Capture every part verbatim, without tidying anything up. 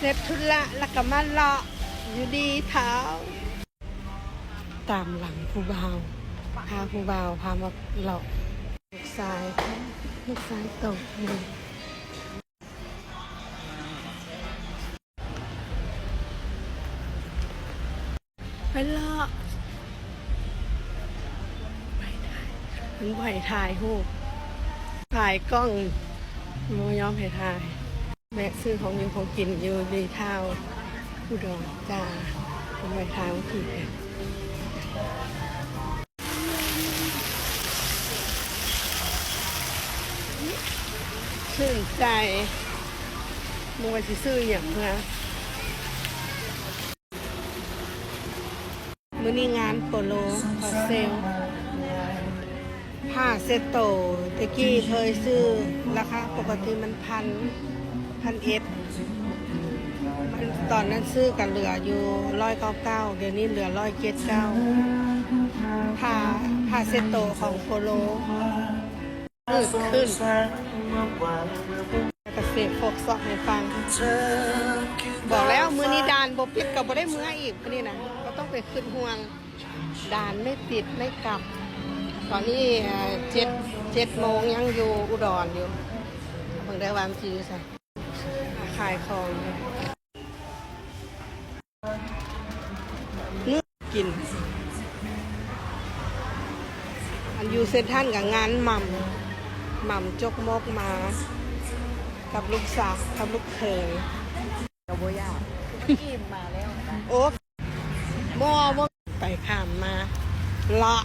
เสร็จธุระแล้วก็มาเลาะอยู่ดีเท้า ตามหลังผู้บ่าว พาผู้บ่าวพามาเลาะ ลูกชาย ลูกชายตกเลย ไปเลาะ ไปถ่าย มันไหวถ่ายรูป ถ่ายกล้อง บ่ยอมให้ถ่าย แวะซื้อของอยู่ของกินอยู่ในทาวน์อุดรจ้า มันไหวถ่ายรูป ชื่นใจ บ่ว่าสิซื้อหยังมา มื้อนี้งานโปโล เขาเซลล์ ผ้าเซตโต ตะกี้เคยซื้อ ราคาปกติมันพัน พันเอ็ด มัน ตอนนั้นซื้อกันเหลืออยู่ร้อยเก้าเก้า เดี๋ยวนี้เหลือร้อยเจ็ดเก้า ผ้า ผ้าเซตโตของโปโล มืดขึ้น แล้วก็เสกโฟกซอกให้ฟัง บอกแล้วมื้อนี้ด่านบ่ปิดก็บ่ได้เมืออีกมื้อนี้นะ ก็ต้องไปขึ้นห่วง ด่านไม่ปิดไม่กลับ ตอนนี้ เอ่อ เจ็ด เจ็ดโมงยังอยู่อุดรอยู่ เบิ่งได้ว่ามันสิอยู่ไส ขายของ มื้อกิน อันอยู่เซ็นทรัลกับงานหม่ำ หม่ำจกมกมา กับลูกสาว กับลูกเขย ก็บ่ยาก มันอิ่มมาแล้วนะ โอ๊บ บ่ บ่ ไปข้ามมา เลาะ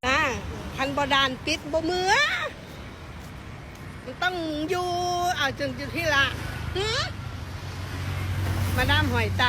นะ คันบ่ด่านปิดบ่เมือ มันต้องอยู่ เอาจนจุดที่ละ หือ มาดามหอยไต